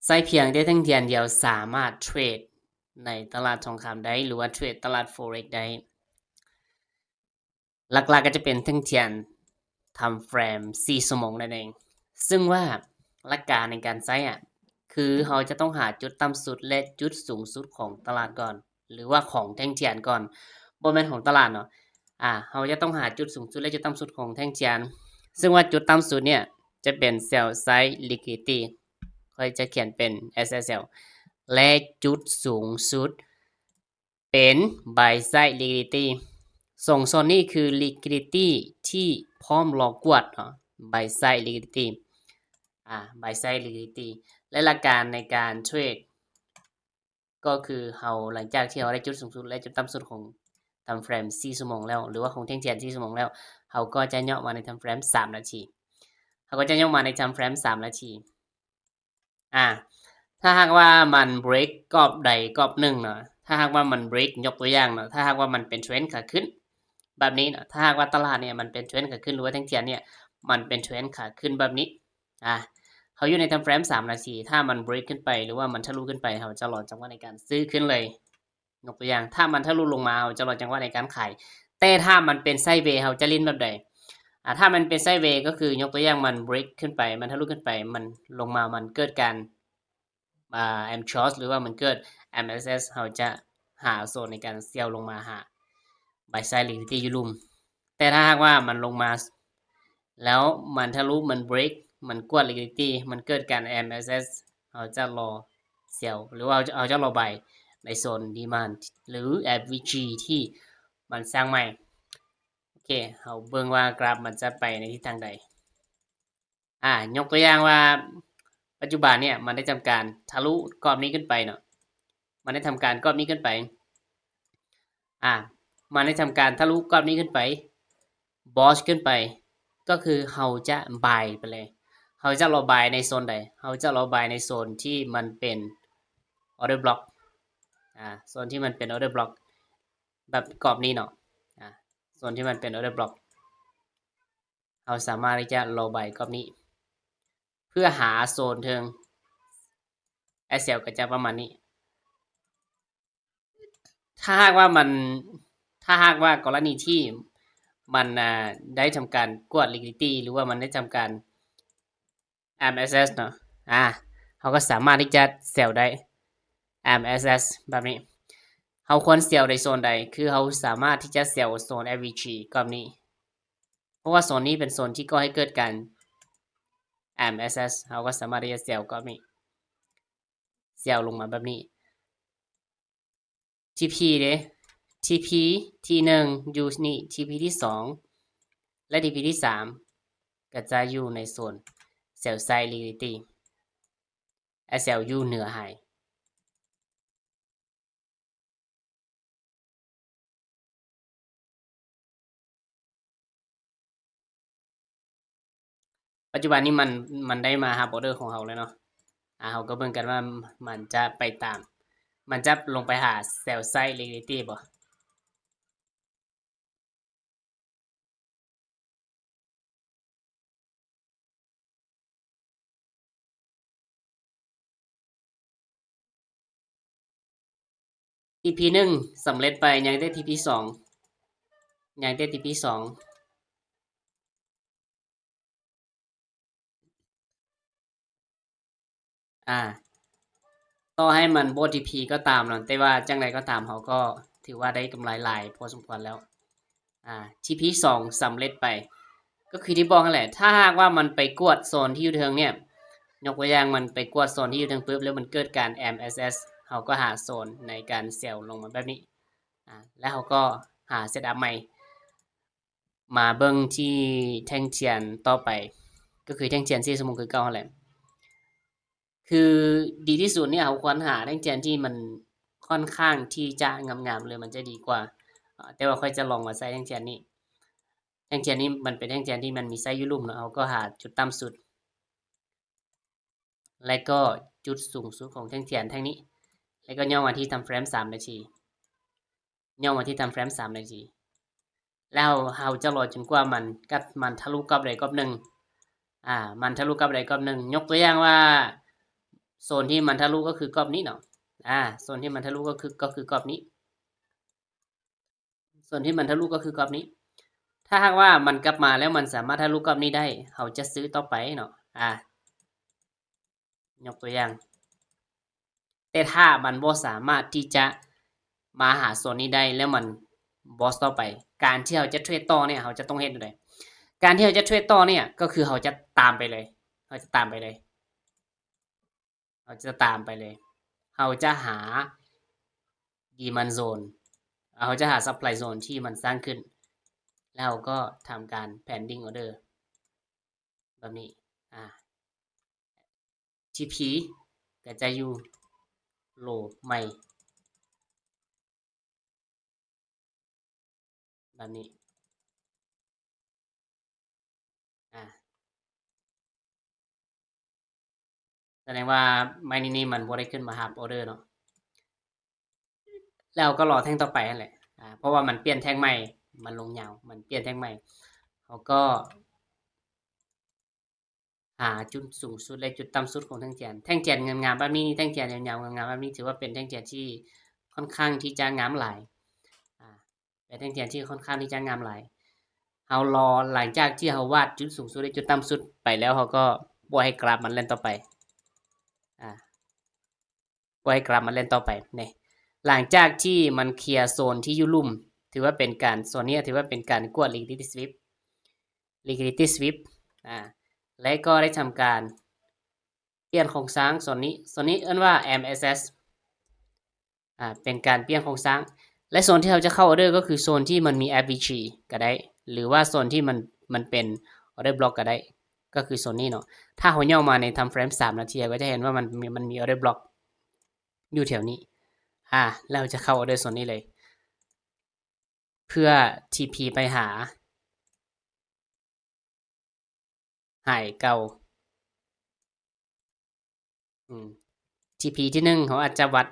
ໃຊ້ພຽງແຕ່ແທ່ງທຽນດຽວສາມາດເທຣດໃນຕະຫຼາດທອງຄຳໄດ້ ຫຼືວ່າເທຣດຕະຫຼາດ Forex ໄດ້. ຫຼັກໆກໍຈະເປັນແທ່ງທຽນ Time Frame ສີ່ຊົ່ວໂມງນັ້ນເອງ. ຊຶ່ງວ່າຫຼັກການໃນການໃຊ້ອະ ຄືເຮົາຈະຕ້ອງຫາຈຸດຕ່ຳສຸດ ແລະ ຈຸດສູງສຸດຂອງຕະຫຼາດກ່ອນ ຫຼືວ່າຂອງແທ່ງທຽນກ່ອນ, ບໍ່ແມ່ນຂອງຕະຫຼາດເນາະ. ອາ ເຮົາຈະຕ້ອງຫາຈຸດສູງສຸດ ແລະ ຈຸດຕ່ຳສຸດຂອງແທ່ງທຽນ. ຊຶ່ງວ່າຈຸດຕ່ຳສຸດເນີ້ຍຈະເປັນ Sell Side Liquidity ຂ້ອຍຈະຂຽນເປັນ SSL ແລະ ຈຸດສູງສຸດ ເປັນ Buy Side Liquidity. ສອງໂຊນນີ້ຄື Liquidity ທີ່ພ້ອມລໍກວດເນາະ, Buy Side Liquidity ອາ Buy Side Liquidity ແລະ ຫຼັກການໃນການເທຣດ ກໍຄືເຮົາ ຫຼັງຈາກທີ່ເຮົາໄດ້ຈຸດສູງສຸດ ແລະ ຈຸດຕ່ຳສຸດຂອງ Time Frame ສີ່ຊົ່ວໂມງແລ້ວ ຫຼືວ່າຂອງແທ່ງທຽນສີ່ຊົ່ວໂມງແລ້ວ, ເຮົາກໍຈະຍໍ້ມາໃນ Time Frame ສາມນາທີ. ເຮົາກໍຈະຍໍ້ມາໃນ Time Frame ສາມນາທີ. ອາ ຖ້າຫາກວ່າມັນ break ກອບໃດກອບໜຶ່ງເນາະ, ຖ້າຫາກວ່າມັນ break ຍົກຕົວຢ່າງເນາະ, ຖ້າຫາກວ່າມັນເປັນເທຣນຂາຂຶ້ນແບບນີ້ເນາະ, ຖ້າຫາກວ່າຕະຫຼາດເນີ້ຍມັນເປັນເທຣນຂາຂຶ້ນ ຫຼືວ່າແທ່ງທຽນເນີ້ຍມັນເປັນເທຣນຂາຂຶ້ນແບບນີ້, ອາ ເຮົາຢູ່ໃນ Time Frame ສາມນາທີ, ຖ້າມັນ break ຂຶ້ນໄປ ຫຼືວ່າມັນທະລຸຂຶ້ນໄປ, ເຮົາຈະລໍຈັງຫວະໃນການຊື້ຂຶ້ນເລີຍ. ຍົກຕົວຢ່າງ ຖ້າມັນທະລຸລົງມາ ເຮົາຈະລໍຈັງຫວະໃນການຂາຍ, ແຕ່ຖ້າມັນເປັນ Sideways ເຮົາຈະຫຼິ້ນແບບໃດ? ອາ ຖ້າມັນເປັນ Sideways ກໍຄື ຍົກຕົວຢ່າງ ມັນ break ຂຶ້ນໄປ, ມັນທະລຸຂຶ້ນໄປ, ມັນລົງມາ, ມັນເກີດການ ອາ M short ຫຼືວ່າມັນເກີດ MSS ເຮົາຈະຫາໂຊນໃນການສ່ຽວລົງມາຫາ Buy Side Liquidity ຢູ່ລຸ່ມ. ແຕ່ຖ້າຫາກວ່າມັນລົງມາ ແລ້ວມັນທະລຸ ມັນ break ມັນກວດ liquidity ມັນເກີດການ MSS ເຮົາຈະລໍ sell ຫຼືວ່າເຮົາຈະລໍ buy ໃນໂຊນ demand ຫຼື FVG ທີ່ມັນສ້າງໃໝ່. ໂອເຄ ເຮົາເບິ່ງວ່າກຣາຟມັນຈະໄປໃນທິດທາງໃດ. ອາ ຍົກຕົວຢ່າງວ່າ ປັດຈຸບັນເນີ້ຍມັນໄດ້ທຳການທະລຸກອບນີ້ຂຶ້ນໄປເນາະ, ມັນໄດ້ທຳການກອບນີ້ຂຶ້ນໄປ. ອາ ມັນໄດ້ທຳການທະລຸກອບນີ້ຂຶ້ນໄປ, bust ຂຶ້ນໄປ, ກໍຄືເຮົາຈະ buy ໄປເລີຍ. ເຮົາຈະລໍ buy ໃນໂຊນໃດ? ເຮົາຈະລໍ buy ໃນໂຊນທີ່ມັນເປັນ order block ອາ ໂຊນທີ່ມັນເປັນ order block ແບບກອບນີ້ເນາະ, ອາ ໂຊນທີ່ມັນເປັນ order block ເຮົາສາມາດທີ່ຈະລໍ buy ກອບນີ້ ເພື່ອຫາໂຊນເທິງ sell ກໍຈະປະມານນີ້. ຖ້າຫາກວ່າມັນ ຖ້າຫາກວ່າກໍລະນີທີ່ມັນ ອາ ໄດ້ທຳການກວດ liquidity ຫຼືວ່າມັນໄດ້ທຳການ MSS ເນາະ, ອາ ເຮົາກໍສາມາດທີ່ຈະ sell ໄດ້ MSS ແບບນີ້. ເຮົາຄວນ sell ໃນໂຊນໃດ? ຄືເຮົາສາມາດທີ່ຈະ sell ໂຊນ FVG ກອບນີ້, ເພາະວ່າໂຊນນີ້ເປັນໂຊນທີ່ກໍ່ໃຫ້ເກີດການ MSS, ເຮົາກໍສາມາດທີ່ຈະ sell ກອບນີ້, sell ລົງມາແບບນີ້. ທີພີເດ້ ທີພີທີໜຶ່ງຢູ່ນີ້, ທີພີທີສອງ ແລະ ທີພີທີສາມ ກໍຈະຢູ່ໃນໂຊນ sell side liquidity, sell ຢູ່ເໜືອ high. ປັດຈຸບັນນີ້ມັນ ມັນໄດ້ມາຮັບອໍເດີຂອງເຮົາແລ້ວເນາະ. ອາ ເຮົາກໍເບິ່ງກັນວ່າມັນຈະໄປຕາມ ມັນຈະລົງໄປຫາ sell side liquidity ບໍ່? ອີພີໜຶ່ງສຳເລັດໄປ, ຍັງແຕ່ທີພີສອງ, ຍັງແຕ່ທີພີສອງ. ອາ ຕໍ່ໃຫ້ມັນບໍ່ທີພີກໍຕາມເນາະ, ແຕ່ວ່າຈັ່ງໃດກໍຕາມ ເຮົາກໍຖືວ່າໄດ້ກຳໄລຫຼາຍພໍສົມຄວນແລ້ວ. ອາ ທີພີສອງສຳເລັດໄປ. ກໍຄືທີ່ບອກຫັ້ນແຫຼະ, ຖ້າຫາກວ່າມັນໄປກວດໂຊນທີ່ຢູ່ເທິງເນີ້ຍ, ຍົກຕົວຢ່າງມັນໄປກວດໂຊນທີ່ຢູ່ເທິງປຶບ ແລ້ວມັນເກີດການ MSS, ເຮົາກໍຫາໂຊນໃນການ sell ລົງມາແບບນີ້. ອາ ແລ້ວເຮົາກໍຫາ set up ໃໝ່. ມາເບິ່ງທີ່ແທ່ງທຽນຕໍ່ໄປ, ກໍຄືແທ່ງທຽນສີ່ຊົ່ວໂມງຄືເກົ່າຫັ້ນແຫຼະ. ຄືດີທີ່ສຸດນີ້ ເຮົາຄວນຫາແທ່ງທຽນທີ່ມັນຄ່ອນຂ້າງທີ່ຈະງາມໆເລີຍ, ມັນຈະດີກວ່າ. ອາ ແຕ່ວ່າຂ້ອຍຈະລອງມາໃຊ້ແທ່ງທຽນນີ້. ແທ່ງທຽນນີ້ມັນເປັນແທ່ງທຽນທີ່ມັນມີໄສ້ຢູ່ລຸ່ມເນາະ, ເຮົາກໍຫາຈຸດຕ່ຳສຸດ ແລະກໍຈຸດສູງສຸດຂອງແທ່ງທຽນແທ່ງນີ້, ແລະກໍຍ່ອງມາທີ່ time frame ສາມນາທີ, ຍ່ອງມາທີ່ time frame ສາມນາທີ. ແລ້ວເຮົາຈະລໍຈົນກວ່າມັນກັບ ມັນທະລຸກອບໃດກອບໜຶ່ງ, ອາ ມັນທະລຸກອບໃດກອບໜຶ່ງ. ຍົກຕົວຢ່າງວ່າ ໂຊນທີ່ມັນທະລຸກໍຄືກອບນີ້ເນາະ ອາ ໂຊນທີ່ມັນທະລຸກໍຄື ກໍຄືກອບນີ້ ໂຊນທີ່ມັນທະລຸກໍຄືກອບນີ້. ຖ້າຫາກວ່າມັນກັບມາແລ້ວມັນສາມາດທະລຸກອບນີ້ໄດ້ ເຮົາຈະຊື້ຕໍ່ໄປເນາະ ອາ ຍົກຕົວຢ່າງ ແຕ່ຖ້າມັນບໍ່ສາມາດທີ່ຈະມາຫາໂຊນນີ້ໄດ້ ແລ້ວມັນ boss ຕໍ່ໄປ ການທີ່ເຮົາຈະເທຣດຕໍ່ເນີ້ຍ ເຮົາຈະຕ້ອງເຮັດແນວໃດ? ການທີ່ເຮົາຈະເທຣດຕໍ່ເນີ້ຍ ກໍຄືເຮົາຈະຕາມໄປເລີຍ ເຮົາຈະຕາມໄປເລີຍ ເຮົາຈະຕາມໄປເລີຍ ເຮົາຈະຫາ demand zone ເຮົາຈະຫາ supply zone ທີ່ມັນສ້າງຂຶ້ນ ແລ້ວເຮົາກໍທຳການ pending order ແບບນີ້ ອາ ທີພີ ກໍຈະຢູ່ໂລໃໝ່ ແບບນີ້ ອາ ສະແດງວ່າໄມ້ນີ້ມັນບໍ່ໄດ້ຂຶ້ນມາຮັບອໍເດີເນາະ ແລ້ວກໍລໍແທ່ງຕໍ່ໄປຫັ້ນແຫຼະ ອາ ເພາະວ່າມັນປ່ຽນແທ່ງໃໝ່ ມັນລົງຍາວ ມັນປ່ຽນແທ່ງໃໝ່ ເຮົາກໍ ຫາຈຸດສູງສຸດ ແລະ ຈຸດຕ່ຳສຸດຂອງແທ່ງທຽນ. ແທ່ງທຽນງາມໆແບບນີ້ ແທ່ງທຽນຍາວໆງາມໆແບບນີ້ ຖືວ່າເປັນແທ່ງທຽນທີ່ຄ່ອນຂ້າງທີ່ຈະງາມຫຼາຍ ອາ ເປັນແທ່ງທຽນທີ່ຄ່ອນຂ້າງທີ່ຈະງາມຫຼາຍ. ເຮົາລໍ ຫຼັງຈາກທີ່ເຮົາວາດຈຸດສູງສຸດ ແລະ ຈຸດຕ່ຳສຸດໄປແລ້ວ ເຮົາກໍປ່ອຍໃຫ້ກຣາຟມັນແລ່ນຕໍ່ໄປ ອາ ປ່ອຍໃຫ້ກຣາຟມັນແລ່ນຕໍ່ໄປນີ້. ຫຼັງຈາກທີ່ມັນເຄລຍໂຊນທີ່ຢູ່ລຸ່ມ ຖືວ່າເປັນການ ໂຊນນີ້ຖືວ່າເປັນການກວດ liquidity sweep liquidity sweep ອາ ແລະ ກໍໄດ້ທຳການປ່ຽນໂຄງສ້າງໂຊນນີ້ ໂຊນນີ້ເອີ້ນວ່າ MSS ອາ ເປັນການປ່ຽນໂຄງສ້າງ ແລະ ໂຊນທີ່ເຮົາຈະເຂົ້າ order ກໍຄືໂຊນທີ່ມັນມີ FVG ກໍໄດ້ ຫຼືວ່າໂຊນທີ່ມັນ ມັນເປັນ order block ກໍໄດ້ ກໍຄືໂຊນນີ້ເນາະ. ຖ້າເຮົາຍ່ອງມາໃນ time frame ສາມນາທີ ເຮົາກໍຈະເຫັນວ່າມັນ ມັນມີ order block ຢູ່ແຖວນີ້ ອາ ແລ້ວຈະເຂົ້າ order ໂຊນນີ້ເລີຍ ເພື່ອ ທີພີ ໄປຫາ ໄຮເກົ່າ ອືມ ທີພີ ທີໜຶ່ງ ເຮົາອາດຈະວັດ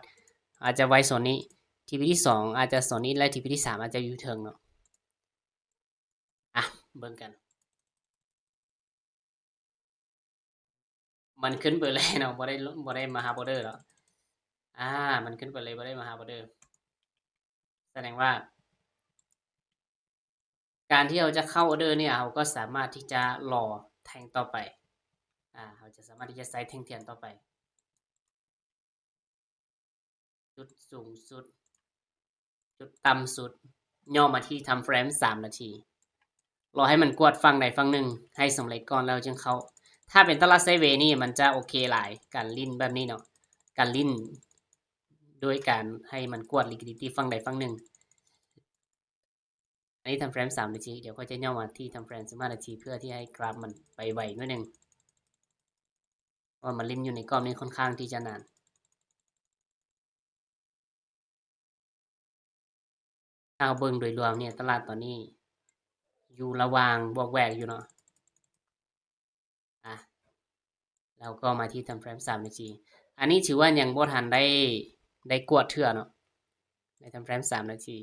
ອາດຈະໄວ້ໂຊນນີ້ ທີພີ ທີສອງ ອາດຈະໂຊນນີ້ ແລະ ທີພີ ທີສາມ ອາດຈະຢູ່ເທິງເນາະ. ອະ ເບິ່ງກັນ ມັນຂຶ້ນໄປເລີຍເນາະ ບໍ່ໄດ້ ບໍ່ໄດ້ມາຮັບອໍເດີດອກ ອາ ມັນຂຶ້ນໄປເລີຍ ບໍ່ໄດ້ມາຮັບອໍເດີ ສະແດງວ່າ ການທີ່ເຮົາຈະເຂົ້າອໍເດີນີ້ ເຮົາກໍສາມາດທີ່ຈະລໍແທ່ງຕໍ່ໄປ ອາ ເຮົາຈະສາມາດທີ່ຈະໃຊ້ແທ່ງທຽນຕໍ່ໄປ ຈຸດສູງສຸດ ຈຸດຕ່ຳສຸດ ຫຍໍ້ມາທີ່ time frame ສາມນາທີ ລໍໃຫ້ມັນກວດຝັ່ງໃດຝັ່ງໜຶ່ງໃຫ້ສຳເລັດກ່ອນແລ້ວຈຶ່ງເຂົ້າ. ຖ້າເປັນຕະຫຼາດໄຊເວນີ້ ມັນຈະໂອເຄຫຼາຍ ການຫຼິ້ນແບບນີ້ເນາະ ການຫຼິ້ນໂດຍການໃຫ້ມັນກວດ liquidity ຝັ່ງໃດຝັ່ງໜຶ່ງ. ອັນນີ້ time frame ສາມນາທີ ດຽວຂ້ອຍຈະຫຍໍ້ມາທີ່ time frame ສິບຫ້ານາທີ ເພື່ອທີ່ໃຫ້ກຣາຟມັນໄປໄວໜ້ອຍໜຶ່ງ ເພາະວ່າມັນຫຼິ້ນຢູ່ໃນກອບນີ້ຄ່ອນຂ້າງທີ່ຈະນານ. ຖ້າເຮົາເບິ່ງໂດຍລວມນີ້ ຕະຫຼາດຕອນນີ້ຢູ່ລະຫວ່າງບວກແຫວກຢູ່ເນາະ ອະ ແລ້ວກໍມາທີ່ time frame ສາມນາທີ ອັນນີ້ຖືວ່າຍັງບໍ່ທັນໄດ້ ໄດ້ກວດເທື່ອເນາະ ໃນ time frame ສາມນາທີ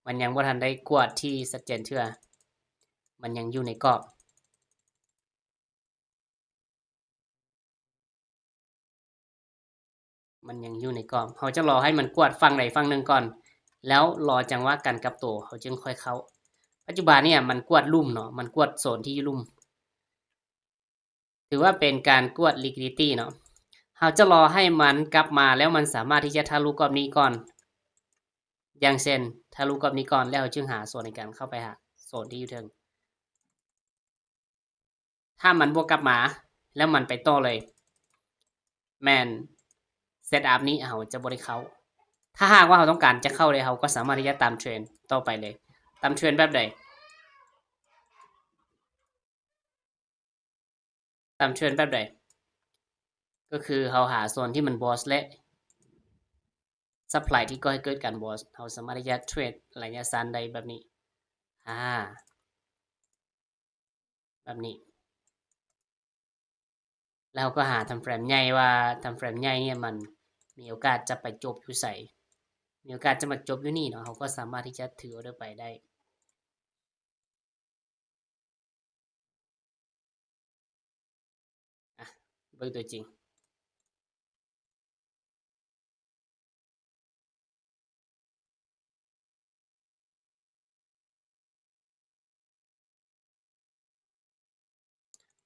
ມັນຍັງບໍ່ທັນໄດ້ກວດທີ່ຊັດເຈນເທື່ອ ມັນຍັງຢູ່ໃນກອບ ມັນຍັງຢູ່ໃນກອບ ເຮົາຈະລໍໃຫ້ມັນກວດຝັ່ງໃດຝັ່ງໜຶ່ງກ່ອນ ແລ້ວລໍຈັງຫວະການກັບໂຕ ເຮົາຈຶ່ງຄ່ອຍເຂົ້າ. ປັດຈຸບັນນີ້ມັນກວດລຸ່ມເນາະ ມັນກວດໂຊນທີ່ຢູ່ລຸ່ມ ຖືວ່າເປັນການກວດ liquidity ເນາະ ເຮົາຈະລໍໃຫ້ມັນກັບມາ ແລ້ວມັນສາມາດທີ່ຈະທະລຸກອບນີ້ກ່ອນ ຢ່າງເຊັ່ນ ທະລຸກອບນີ້ກ່ອນ ແລ້ວເຮົາຈຶ່ງຫາໂຊນໃນການເຂົ້າໄປຫາໂຊນທີ່ຢູ່ເທິງ. ຖ້າມັນບໍ່ກັບມາ ແລ້ວມັນໄປຕໍ່ເລີຍ ແມ່ນ setup ນີ້ເຮົາຈະບໍ່ໄດ້ເຂົ້າ. ຖ້າຫາກວ່າເຮົາຕ້ອງການຈະເຂົ້າເລີຍ ເຮົາກໍສາມາດທີ່ຈະຕາມເທຣນຕໍ່ໄປເລີຍ. ຕາມເທຣນແບບໃດ? ຕາມເທຣນແບບໃດ? ກໍຄືເຮົາຫາໂຊນທີ່ມັນ boss ແລະ supply ທີ່ກໍ່ໃຫ້ເກີດການ boss ເຮົາສາມາດທີ່ຈະເທຣດໄລຍະສັ້ນໄດ້ແບບນີ້ ອາ ແບບນີ້ ແລ້ວເຮົາກໍຫາ time frame ໃຫຍ່ວ່າ time frame ໃຫຍ່ນີ້ມັນມີໂອກາດຈະໄປຈົບຢູ່ໃສ ມີໂອກາດຈະມາຈົບຢູ່ນີ້ເນາະ ເຮົາກໍສາມາດທີ່ຈະຖື order ໄປໄດ້. ອະ ເບິ່ງຕົວຈິງ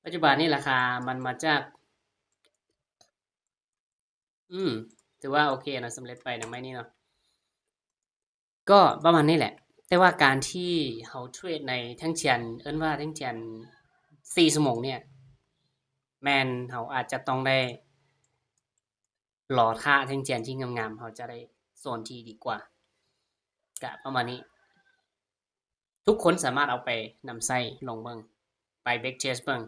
ປັດຈຸບັນນີ້ລາຄາມັນມາຈາກ ອືມ ຖືວ່າໂອເຄເນາະ ສຳເລັດໄປນະໄມ້ນີ້ເນາະ ກໍປະມານນີ້ແຫຼະ. ແຕ່ວ່າການທີ່ເຮົາເທຣດໃນແທ່ງທຽນ ເອີ້ນວ່າແທ່ງທຽນສີ່ຊົ່ວໂມງເນຍ ແມ່ນເຮົາອາດຈະຕ້ອງໄດ້ລໍຖ້າແທ່ງທຽນທີ່ງາມໆ ເຮົາຈະໄດ້ໂຊນທີ່ດີກວ່າ. ກະປະມານນີ້ ທຸກຄົນສາມາດເອົາໄປນຳໃຊ້ລອງເບິ່ງ ໄປ backtest ເບິ່ງ